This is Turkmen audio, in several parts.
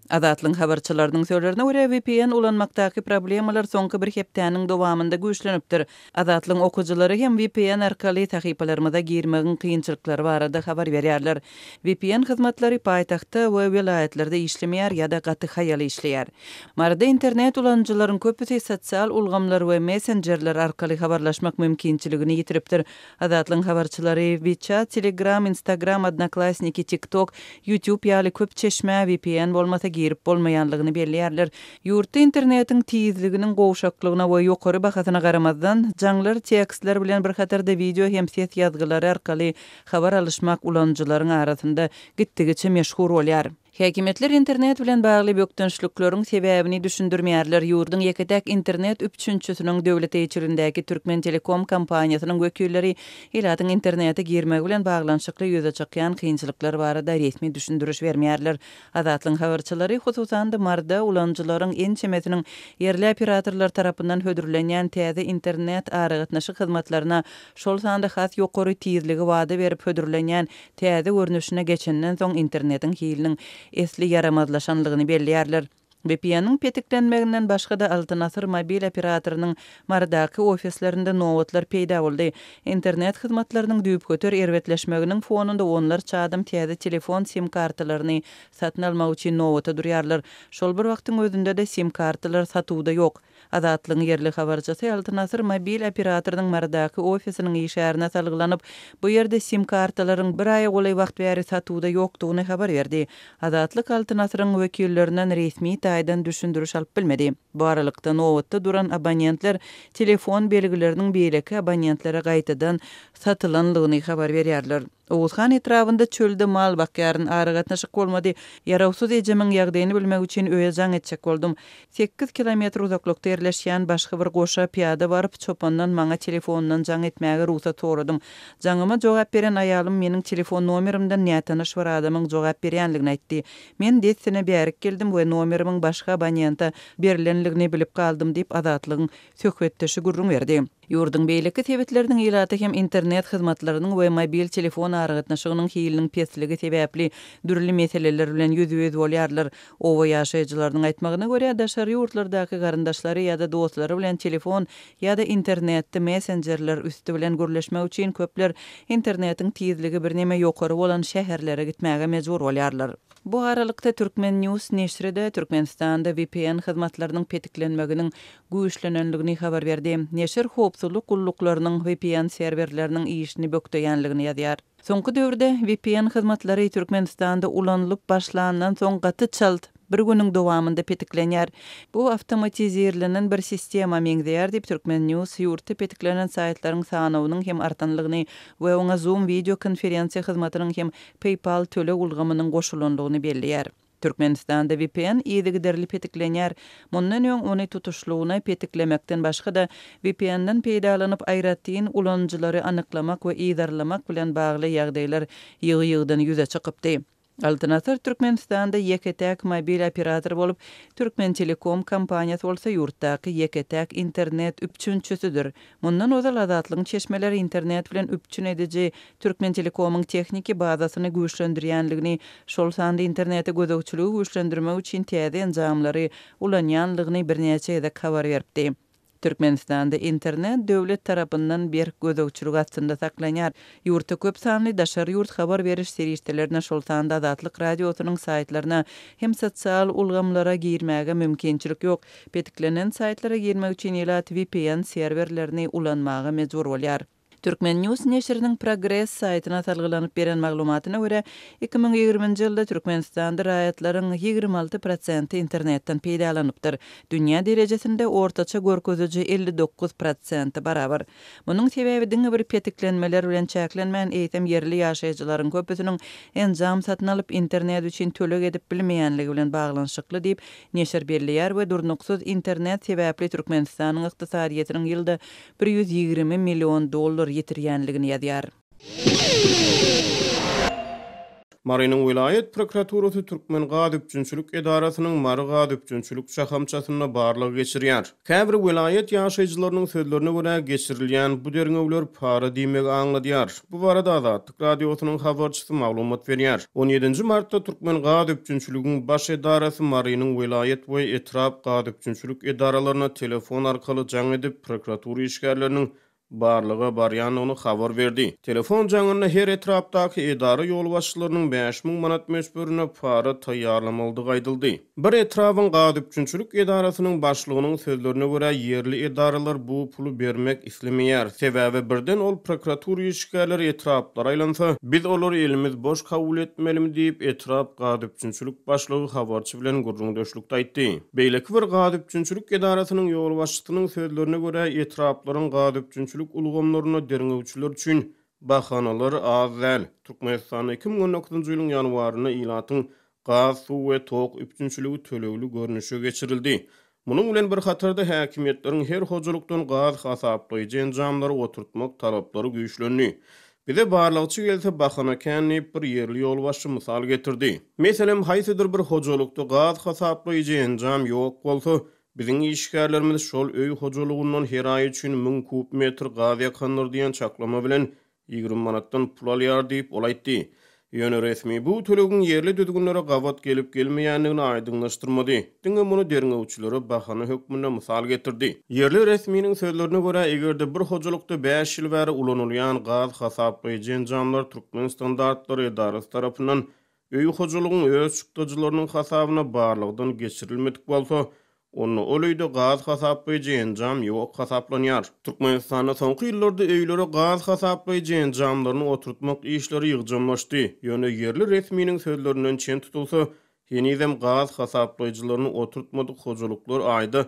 Azatlygyň habarçylarynyň sözlerine görä, vpn ulanmakdaky problemalar soňky bir hepdäniň dowamynda güýçlenipdir. Azatlygyň okyjylary hem vpn arkaly sahypalarymyza girmegiň kynçylyklary barada habar berýärler. Vpn hyzmatlary paýtagtda we welaýatlarda işlemeýär ýa-da gaty haýal işleýär. Maryda internet ulanyjylaryň köpüsi sosial ulgamlar we messenjerler arkaly habarlaşmak mümkinçiligini ýitiripdir. Azatlygyň habarçylary WeChat, Telegram, Instagram, Odnoklassniki, TikTok, YouTube ýaly köp çeşmä vpn bolmasa girip bolmaýanlygyny belleýärler. Ýurtda internetiň tizliginiň gowşaklygyna we ýokary bahasyna garamazdan, jaňlar, tekstler bilen bir hatarda wideo hem ses ýazgylary arkaly habar alyşmak ulanyjylaryň arasynda gitdigiçe meşhur bolýar. Häkimiýetler internet bilen bagly bökdençlikleriň sebäbini düşündirmeýärler. Ýurduň ýeke-täk internet üpjünçisiniň döwlet eýeçiligindäki Türkmentelekom kompaniýasynyň wekilleri ilatyň internete girmegi bilen baglanyşykly ýüze çykýan kynçylyklar barada resmi düşündiriş bermeýärler. Azatlygyň habarçylary, hususan-da, Maryda ulanyjylaryň ençemesiniň ýerli operatorlar tarapyndan hödürlenýän täze internet aragatnaşyk hyzmatlaryna, şol sanda has ýokary tizligi wada berip hödürlenýän Täze görnüşine geçenden soň internetiň hiliniň esli ýaramazlaşanlygyny belleýärler. VPN-iň petiklenmeginden başga-da Altyn Asyr mobil operatorynyň Marydaky ofislerinde nobatlar peýda boldy. Internet hyzmatlarynyň düýpgöter erbetleşmeginiň fonunda onlarça adam täze telefon sim-kartalaryny satyn almak üçin nobata durýarlar. Şol bir wagtyň özünde-de sim-kartalar satuwda ýok. Azatlygyň ýerli habarçysy Altyn Asyr mobil operatorynyň Marydaky ofisiniň işgärine salgylanyp, bu ýerde sim-kartalaryň bir aýa golaý wagt bäri satuwda ýokdugyny habar berdi. Azatlyk Altyn Asyryň wekillerinden resmi taýdan düşündiriş alyp bilmedi. Bu aralykda, nobatda duran abonentler telefon belgileriniň beýleki abonentlere gaýtadan satylanlygyny habar berýärler. Oguzhan etrabynda çölde mal bakýaryn, aragatnaşyk bolmady. Ýarawsyz ejemiň ýagdaýyny bilmek üçin öýe jaň etjek boldum. Sekiz kilometr uzaklykda ýerleşýän başga bir goşa pyýada baryp, çopandan maňa telefondan jaň etmäge rugsat soradym. Jaňyma jogap beren aýalym meniň telefon nomerimden nätanyş bir adamyň jogap berýänligini aýtdy. Men dessine bärik geldim we nomerimiň başga abonente berlenligini bilip galdym diýip, Azatlygyň söhbetdeşi gürrüň berdi. Ýurduň beýleki sebitleriniň ilaty hem internet hyzmatlarynyň we mobil telefon aragatnaşygynyň hiliniň pesligi sebäpli dürli meseleler bilen ýüzbe-ýüz bolýarlar. Oba ýaşaýjylarynyň aýtmagyna görä, daşary ýurtlardaky garyndaşlary ýa-da dostlary bilen telefon ýa-da internetde messenjerler üsti bilen gürleşmek üçin köpler internetiň tizligi birneme ýokary bolan şäherlere gitmäge mejbur bolýarlar. Bu aralykda, Turkmen News neşri-de Türkmenistanda vpn hyzmatlarynyň petiklenmeginiň güýçlenendigini habar berdi. Neşir howpsuzlyk gulluklarynyň vpn serwerleriniň işini bökdeýänligini ýazýar. Soňky döwürde vpn hyzmatlary Türkmenistanda ulanylyp başlandan soň gaty çalt, bir günüň dowamynda petiklenýär. Bu awtomatizirlenen bir sistema meňzeýär diýip, Turkmen. News ýurtda petiklenen saýtlaryň sanawynyň hem artanlygyny we oňa Zoom wideo konferensiýa hyzmatynyň hem PayPal töleg ulgamynyň goşulandygyny belleýär. Türkmenistanda vpn yzygiderli petiklenýär. Mundan öň ony tutuşlygyna petiklemekden başga-da, VPN-den peýdalanyp aýratyn ulanyjylary anyklamak we yzarlamak bilen bagly ýagdaýlar ýygy-ýygydan ýüze çykypdy. Altyn Asyr Türkmenistanda ýeke-täk mobil operator bolup, Türkmentelekom kompaniýasy bolsa ýurtdaky ýeke-täk internet üpjünçisidir. Mundan ozal Azatlygyň çeşmeleri internet bilen üpjün ediji Türkmentelekomyň tehniki bazasyny güýçlendirýänligini, şol sanda internete gözegçiligi güýçlendirmek üçin täze enjamlary ulanýanlygyny birnäçe gezek habar beripdi. Türkmenistanda internet döwlet tarapyndan berk gözegçilik astynda saklanýar. Ýurtda köp sanly daşary ýurt habar beriş serişdelerine, şol sanda Azatlyk Radiosynyň saýtlaryna hem sosial ulgamlara girmäge mümkinçilik ýok. Petiklenen saýtlara girmek üçin ilat vpn serwerlerini ulanmaga mejbur bolýar. Turkmen. News neşiriniň Progress saýtyna salgylanyp beren maglumatyna görä, 2020-nji ýylda Türkmenistanda raýatlaryň 26 prosenti internetden peýdalanypdyr. Dünýä derejesinde ortaça görkeziji 59 prosente barabar. Munuň sebäbi diňe bir petiklenmeler bilen çäklenmän, eýsem ýerli ýaşaýjylaryň köpüsiniň enjam satyn alyp, internet üçin töleg edip bilmeýänligi bilen baglanyşykly diýip, Neşir belleýär we durnuksyz internet sebäpli Türkmenistanyň ykdysadyýetiniň ýylda 120 million dollar ýitirýänligini ýazýar. Marynyň welaýat prokuraturasy Türkmengaz üpjünçilik edarasynyň Mary gaz üpjünçilik şahamçasynda barlag geçirýär. Käbir welaýat ýaşaýjylarynyň sözlerine görä, geçirilýän bu derňewler para diýmegi aňladýar. Bu barada Azatlyk Radiosynyň habarçysy maglumat berýär. On ýedinji martda Türkmengazüpjünçiligiň baş edarasy Marynyň welaýat we etrap gazüpjünçilik edaralaryna telefon arkaly jaň edip, prokuratura işgärleriniň barlaga barýandygyny habar berdi. Telefon jaňynda her etrapdaky edara ýolbaşçylarynyň 5000 manat möçberinde para taýýarlamalydygy aýdyldy. Bir etrabyň gazüpjünçilik edarasynyň başlygynyň sözlerine görä, ýerli edaralar bu puly bermek islemeýär. Sebäbi birden ol prokuratura işgärleri etraplara aýlansa, biz olary elimiz boş kabul etmelimi diýip, etrap gazüpjünçilik başlygy habarçy bilen gürrüňdeşlikde aýtdy. Beýleki bir gazüpjünçilik edarasynyň ýolbaşçysynyň sözlerine görä, etraplaryň gazüpjünçilik ulgamlarynda derňewçiler üçin bahanalar az däl. Türkmenistanda 2019-njy ýylyň ýanwarynda ilatyň Gaz, suw we tok üpjünçiligi tölegli görnüşe geçirildi. Munuň bilen bir hatarda, häkimiýetleriň her hojalykdan gaz hasaplaýjy enjamlary oturtmak talaplary güýçlendi. Bize barlagçy gelse, bahana kän diýip, bir ýerli ýolbaşçy mysal getirdi. Meselem, haýsydyr bir hojalykda gaz hasaplaýjy enjam ýok bolsa, biziň işgärlerimiz şol öý hojalygyndan her aý üçin müň kub metr gaz ýakandyr diýen çaklama bilen 20 manatdan pul alýar diýip, ol aýtdy. Ýöne resmi bu tölegiň ýerli düzgünlere gabat gelip-gelmeýändigini aýdyňlaşdyrmady, diňe muny derňewçilere bahana hökmünde mysal getirdi. Ýerli resminiň sözlerine görä, eger-de bir hojalykda bäş ýyl bäri ulanylýan gaz hasaplaýjy enjamlar Türkmenstandartlary edarasy tarapyndan öý hojalygyň öz çykdajylarynyň hasabyna barlagdan geçirilmedik bolsa, onda ol öýde gaz hasaplaýjy enjam ýok hasaplanýar. Türkmenistanda soňky ýyllarda öýlere gaz hasaplaýjy enjamlaryny oturtmak işleri ýygjamlaşdy. Ýöne ýerli resminiň sözlerinden çen tutulsa, henizem gaz hasaplaýjylaryny oturtmadyk hojalyklar aýda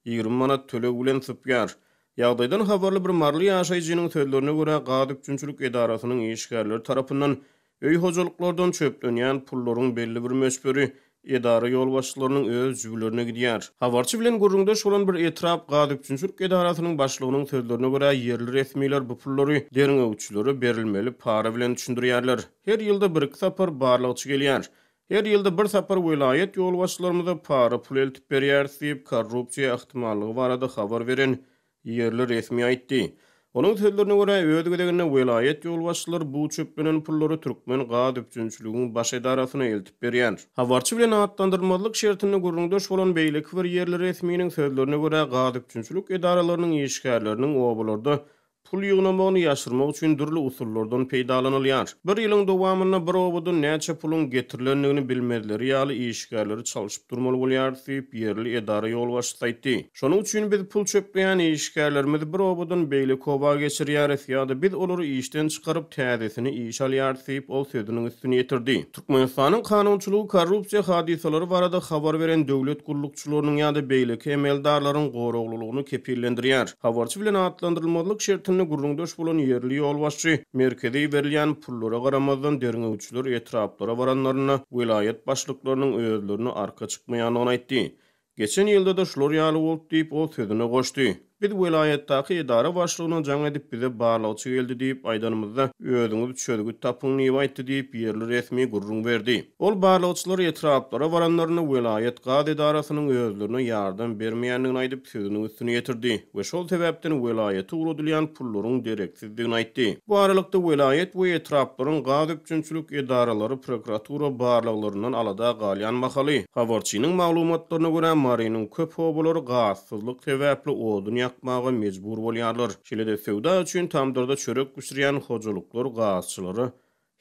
20 manat töleg bilen sypýar. Ýagdaýdan habarly bir maryly ýaşaýjynyň sözlerine görä, gaz üpjünçilik edarasynyň işgärleri tarapyndan öý hojalyklardan çöplenýän pullaryň belli bir möçberi edara ýolbaşçylarynyň öz jübülerine gidýär. Habarçy bilen gürrüňdeş bolan bir etrap gaz üpjünçilik edarasynyň başlygynyň sözlerine görä, ýerli resmiler bu pullary derňewçilere berilmeli para bilen düşündirýärler. Her ýylda bir-iki sapar barlagçy gelýär. Her ýylda bir sapar welaýat ýolbaşçylarymyza para pul eltip berýäris diýip, korrupsiýa ähtimallygy barada habar beren ýerli resmi aýtdy. Onuň sözlerine görä, öz gezeginde welaýat ýolbaşçylary bu çöplenen pullary Türkmen gaz üpjünçiligiň baş edarasyna eltip berýär. Habarçy bilen atlandyrylmazlyk şertinde gürrüňdeş bolan beýleki bir ýerli resminiň sözlerine görä, gaz üpjünçilik edaralarynyň işgärleriniň obalarda Pul ýygnamagyny ýaşyrmak üçin dürli usullardan peýdalanylýar. Bir ýylyň dowamynda bir obadan näçe puluň getirilendigini bilmezleri ýaly işgärleri çalşyp durmaly bolýarys diýip, ýerli edara ýolbaşçysy aýtdy. Şonuň üçin biz pul çöpleýän işgärlerimizi bir obadan beýleki oba geçirýäris ýa-da biz olary işden çykaryp, täzesini işe alýarys diýip, ol sözüniň üstüni ýetirdi. Türkmenistanyň kanunçylygy korrupsiýa hadysalary barada habar beren döwlet gullukçylarynyň ýa-da beýleki emeldarlaryň goraglylygyny kepillendirýär. Habarçy bilen atlandyrylmazlyk şertinde gürrüňdeş bolan ýerli ýolbaşçy merkeze iberilýän pullara garamazdan derňewçiler etraplara baranlarynda welaýat başlyklarynyň özlerine arka çykmaýandygyny aýtdy. Geçen ýylda-da şular ýaly boldy diýip, ol sözüne goşdy. Biz welaýatdaky edara başlygyna jaň edip, bize barlagçy geldi diýip aýdanymyzda, özüňiz çözgüt tapyň diýip aýtdy diýip, ýerli resmi gürrüň berdi. Ol barlagçylar etraplara baranlarynda welaýat gaz edarasynyň özlerine ýardam bermeýändigini aýdyp, sözüniň üstüni ýetirdi we şol sebäpden welaýata ugradylýan pullaryň dereksizdigini aýtdy. Bu aralykda, welaýat we etraplaryň gaz üpjünçilik edaralary prokuratura barlaglaryndan alada galýan mahaly, Habarçynyň maglumatlaryna görä, Marynyň köp obalary gazsyzlyk sebäpli odun ýakmaga mejbur bolýarlar. Şeýle-de söwda üçin tamdyrda çörek bişirýän hojalyklar gazçylara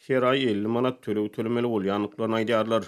her aý 50 manat töleg tölemeli bolýandyklaryny aýdýarlar.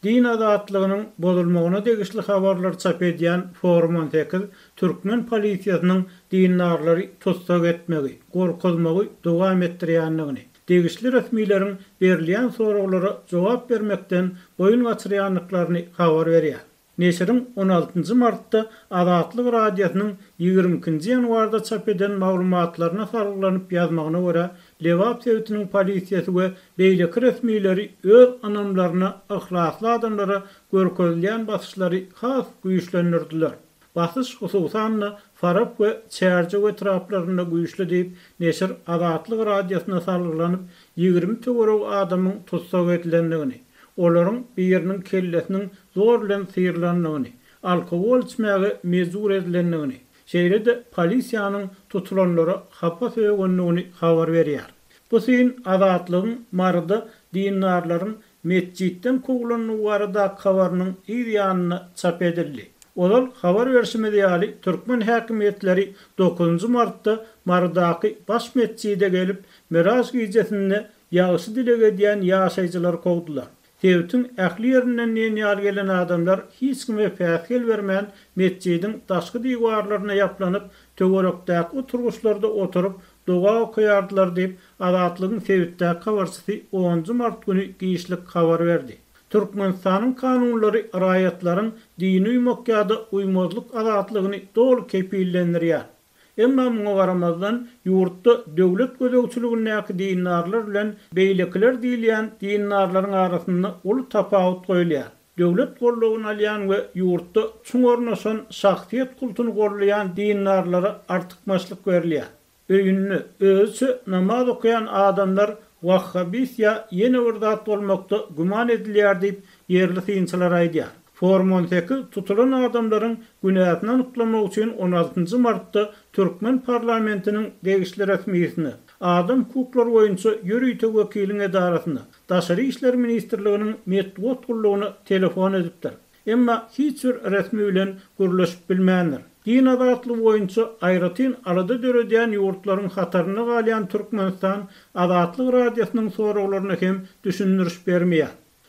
Din azatlygynyň bozulmagyna degişli habarlary çap edýän Forum 18 türkmen polisiýasynyň dindarlary tussag etmegi, gorkuzmagy dowam etdirýändigini, degişli resmileriň berilýän soraglara jogap bermekden boýun gaçyrýandyklaryny habar berýär. Neşiriň on altynjy martda Azatlyk Radiosynyň ýigrimi ikinji ýanwarda çap eden maglumatlaryna salgylanyp ýazmagyna görä, Lebap sebitiniň polisiýasy we beýleki resmileri öz ynamlaryna yhlasly adamlara görkezilýän basyşlary has güýçlendirdiler. Basyş hususan-da Farap we Çärjew etraplarynda güýçli diýip, neşir Azatlyk Radiosyna salgylanyp, 20 töweregi adamyň tussag edilendigini, olaryň biriniň kellesiniň zor bilen syrylandygyny, alkogol içmäge mejbur edilendigini, şeýle-de polisiýanyň tutulanlara hapa sögendigini habar berýär. Bu syn Azatlygyň Maryda dindarlaryň metjitden kowlandygy baradaky habarynyň yz ýanynda çap edildi. Ozal habar berşimiz ýaly, türkmen häkimiýetleri dokuzynjy martda Marydaky baş metjide gelip, Miraj gijesinde ýagşy dileg edýän ýaşaýjylary kowdular. Sebitiň ähli ýerinden diýen ýaly gelen adamlar hiç kime päsgel bermän, metjidiň daşky diwarlaryna ýaplanyp, töwerekdäki oturgyçlarda oturyp, doga okaýardylar diýip, Azatlygyň sebitdäki habarçysy onunjy mart güni giçlik habar berdi. Türkmenistanyň kanunlary raýatlaryň dine uýmak ýa-da uýmazlyk azatlygyny doly kepillendirýär. Emma muňa garamazdan, ýurtda döwlet gözegçiligindäki dindarlar bilen beýlekiler diýilýän dindarlaryň arasynda uly tapawut goýulýar. Döwlet goldawyny alýan we ýurtda çuň ornaşan şahsyýet kultuny goldaýan dindarlara artykmaçlyk berilýär. Öýünde özüçe namaz okaýan adamlar wahhabist ýa ýene bir zat bolmakda güman edilýär diýip, ýerli synçylar aýdýar. Forum 18 tutulan adamlaryň günäsini anyklamak üçin on altynjy martda türkmen parlamentiniň degişli resmisine, adam hukuklary boýunça ýörite wekiliň edarasyna, Daşary işler ministrliginiň metbugat gullugyna telefon edipdir. Emma hiç bir resmi bilen gürleşip bilmändir. Din azatlygy boýunça aýratyn alada döredýän ýurtlaryň hatarynda galýan Türkmenistan Azatlyk Radiosynyň soraglaryna hem düşündiriş bermeýär.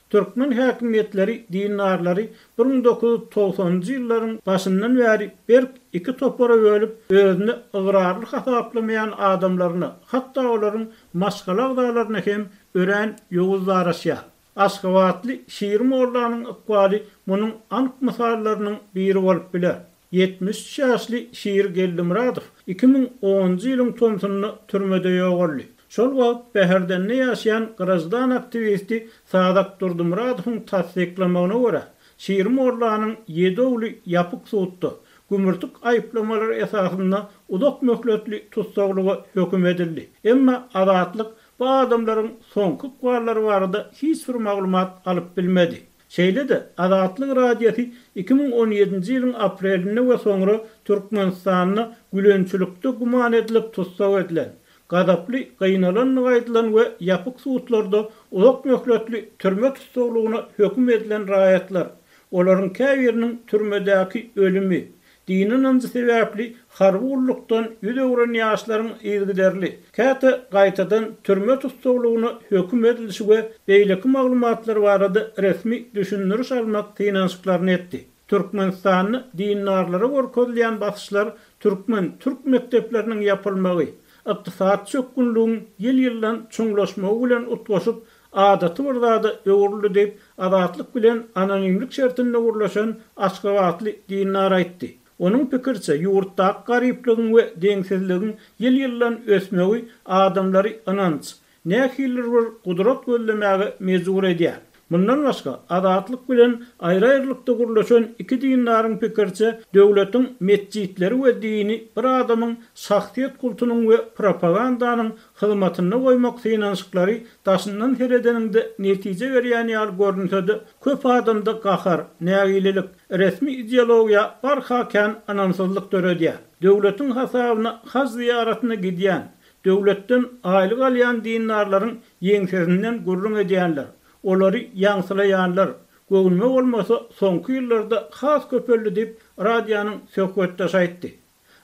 Türkmen häkimiýetleri dindarlary 1990-njy ýyllaryň başyndan bäri berk iki topara bölüp, özüne ygrarly hasaplamaýan adamlaryna, hatda olaryň maşgala agzalaryna hem örän ýowuz daraşýar. Aşgabatly Şiri mollanyň ykbaly munuň anyk mysallarynyň biri bolup biler. 73 ýaşly Şiri Geldimyradow 2010-njy ýylyň tomsunda türmede ýogaldy. Şol wagt Bäherdende ýaşaýan graždan aktiwisti Sazak Durdymyradowyň tassyklamagyna görä, Şiri mollanyň ýedi ogly ýapyk sudda, gümürtik aýyplamalar esasynda uzak möhletli tussaglyga höküm edildi. Emma Azatlyk Bu adamlaryň soňky ykballary barada hiç bir maglumat alyp bilmedi. Şeýle-de, Azatlyk Radiosy 2017-nji ýylyň aprelinde we soňra Türkmenistanda gülençilikde güman edilip tussag edilen, gazaply gynalandygy aýdylan we ýapyk sudlarda uzak möhletli türme tussaglygyna höküm edilen raýatlar, olaryň käbiriniň türmedäki ölümi, Dini ynanjy sebäpli harby gullukdan ýüz öwren ýaşlaryň yzygiderli, käte gaýtadan türme tussaglygyna höküm edilişi we beýleki maglumatlar barada resmi düşündiriş almak synanyşyklaryny etdi. Türkmenistanda dindarlara görkezilýän basyşlar türkmen-türk mekdepleriniň ýapylmagy, ykdysady çökgünligiň ýyl-ýyldan çuňlaşmagy bilen utgaşyp, adaty bir zada öwrüldi diýip, Azatlyk bilen anonimlik şertinde gürleşen aşgabatly dindar aýtdy. Onuň pikiriçe, ýurtdaky garyplygyň we deňsizligiň ýyl-ýyldan ösmegi adamlary ynanç, nähilidir bir gudrat gözlemäge mejbur edýär. Mundan başga, Azatlyk bilen aýry-aýrylykda gürleşen iki dindaryň pikiriçe, döwletiň metjitleri we dini bir adamyň şahsyýet kultunyň we propagandanyň hyzmatynda goýmak synanyşyklary daşyndan seredeniňde netije berýän ýaly görünse-de, köp adamda gahar, nägilelik, resmi ideologiýa barha kän ynamsyzlyk döredýär. Döwletiň hasabyna haj zyýaratyna gidýän, döwletden aýlyk alýan dindarlaryň ýeňsesinden gürrüň edýänler, olary ýaňsylaýanlar, göwnüme bolmasa, soňky ýyllarda has köpeldi diýip, radionyň söhbetdeşi aýtdy.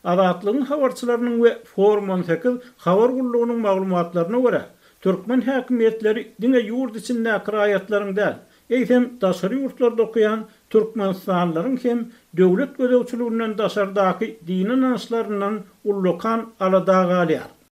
Azatlygyň habarçylarynyň we Forum 18 habar gullugynyň maglumatlaryna görä, türkmen häkimiýetleri diňe ýurt içindäki raýatlaryň däl, eýsem daşary ýurtlarda okaýan türkmenistanlylaryň hem döwlet gözegçiliginden daşardaky dini ynançlaryndan ullakan alada galýar.